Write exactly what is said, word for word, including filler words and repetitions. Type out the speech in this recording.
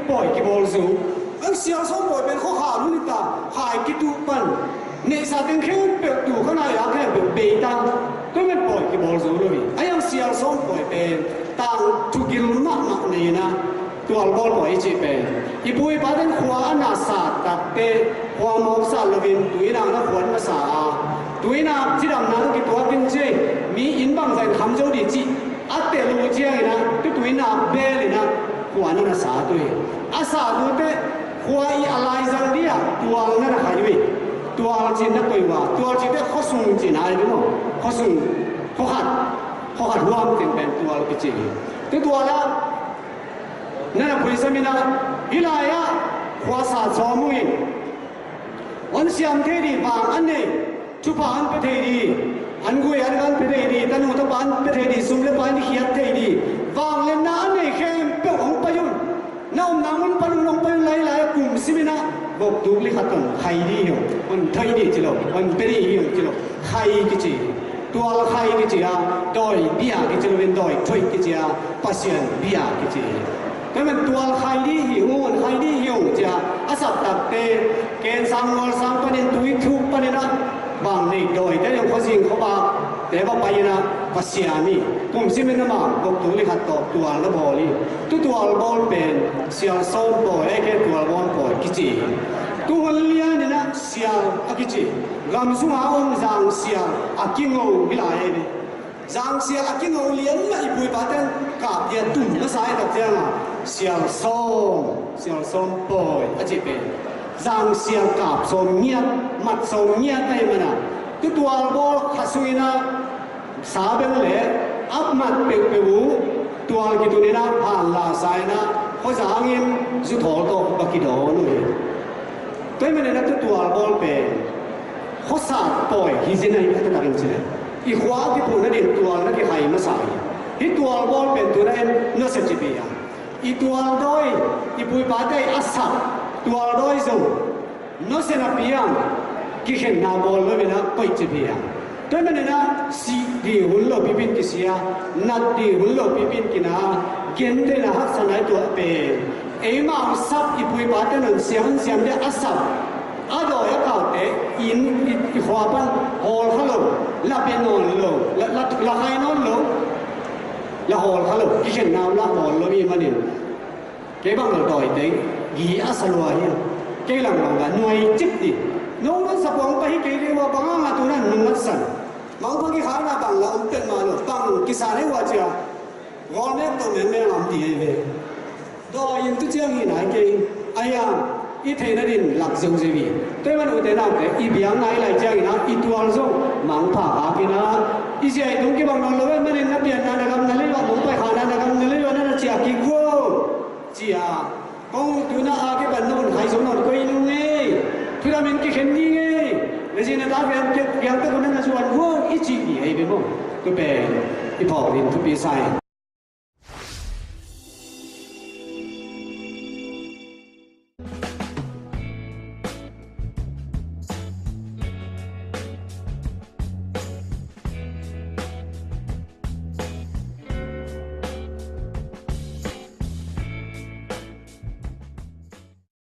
pawi kibawl zo. Ang sial sawm pawi pen khuakham hun hi ta, khai kituh pan, neihsa teng khempeuh, tu kha nai a khempeuh bei ta. Tua man pawi kibawl zo lo hi. A yang sial sawm pawi pen tangthu gil mahmah nei-in a, tualbawl pawi i cih pen i pu i pa ten khua a na sa takte khua mawk sa loin tuinak na khuan masa a, tuinak cidamna tawh kituak in ci, mi inn bangzah in kham zo dih cih a tel uh ciangin a, tu tuinak beel in a khua na na sa tu hi. A sa tute khua i a laizang dih ah tual na na khai uh hi. Tual cih na koih uh a, tual cihte khuasung cihna hi maw? Khuasung, khuakhat, khuakhat huam teng pen tual kici hi. Tu tual ah na na phuisam in a, hih lai-ah khuasa sawm uh in, hong siam thei dih, vang a nei, thupha an pia thei dih, an gui an gan pia thei dih, tanu tapa an pia thei dih, sum le pai an khiat thei dih, vangliatna a nei khempeuh hong pai un. Na omna mun pan un hong pai un, lai lai a kum sim in a, vok tuk li khat hong khai dih hi ung, hong thoih dih ci lo, hong pia dih hi ung ci lo, khai kici. Tual khai kici a, dawi bia kici loin dawi thoih kici a, Pasian bia kici hi. Tua man tual khai dih hi ung, hong khai dih hi ung ci a, a sap takte, ken sang mual sang panin, tui thuk panin a, bang nei dawite le khuazing khuabakte va pai in a, va siam hi. Kum sim in a, mang vok tuk li khat tawh tual na bawl hi. Tu tualbawl pen sial sawm pawi, ahih kei leh tualbawl pawi kici hi. Tu hun lian in a sial a kici, gam sunga om zangsial a kingo hi lai hi. Zangsial a kingo lian mah i pu i pa ten kap dia tum masa i tak ciang a, sial sawm, sial sawm pawi a cih pen zangsial kap sawm ngiat, mat sawm ngiat ahih man a, tu tualbawl kha sung in a sa beng le a mat peuhpeuh uh tual kitun in a, hanla sa in a, khuazang in zuthawl tawh va kidawn uh hi. Tua ahih man in a tu tualbawl pen khuasa pawi hi zin a, hi a taktakin ci leh, i khua a kipuh nading tual na kikhai masa hi. Hih tualbawl pen tu-in a en nusia cip hi a, i tualdawi, i pu i pate a sap tualdawi zong nusia napi-in kikhenna bawl lo in a koih cip hi a. Tua ahih man in a sih ding hun lopipi in kisia, nat ding hun lopipi in kina, gentehna haksatna i tuah pen eimau sap, i pu i pate hong siam, hong siam dia a sap, a dawi a kaute inn, i, i khua pan hawl kha lo, la pia nawn lo, la, la, la khai nawn lo, la hawl kha lo, kikhenna la hawl lo ahih manin, kei bang lo dawite gi a sa lua hi. Kei lam bang la nuai cip dih. Nong nong sa puang pa hi kei dih ua, bang hang a tu-in a nung ngat san. Mangpang kikhakna bang la om peuhmah lo, bang kisa nei ua cia, gawl mek to mengmeng lam dih hi ve. Dawi in tu ciang hi nai kei, a hiang i theih nading lak zeuhzeuh hi. Tua ahih man ute naute, i biakna i lai ciangin a, i tual zong mangpha khak in a, i zia i tung kibang nawn lo ahih manin na pianna na gam na lei lo, nong paikhakna na gam na lei lo, na na ciah kik uh cia. Kong tu-in a, a kipan na hun khai zo nawn koi nung ei, thudam in kikhen ding ei, na zi na ta viang, viang tek un na na zuan uh i cih dih hi ve maw? Tu pen i phawk ding thupi sa hi.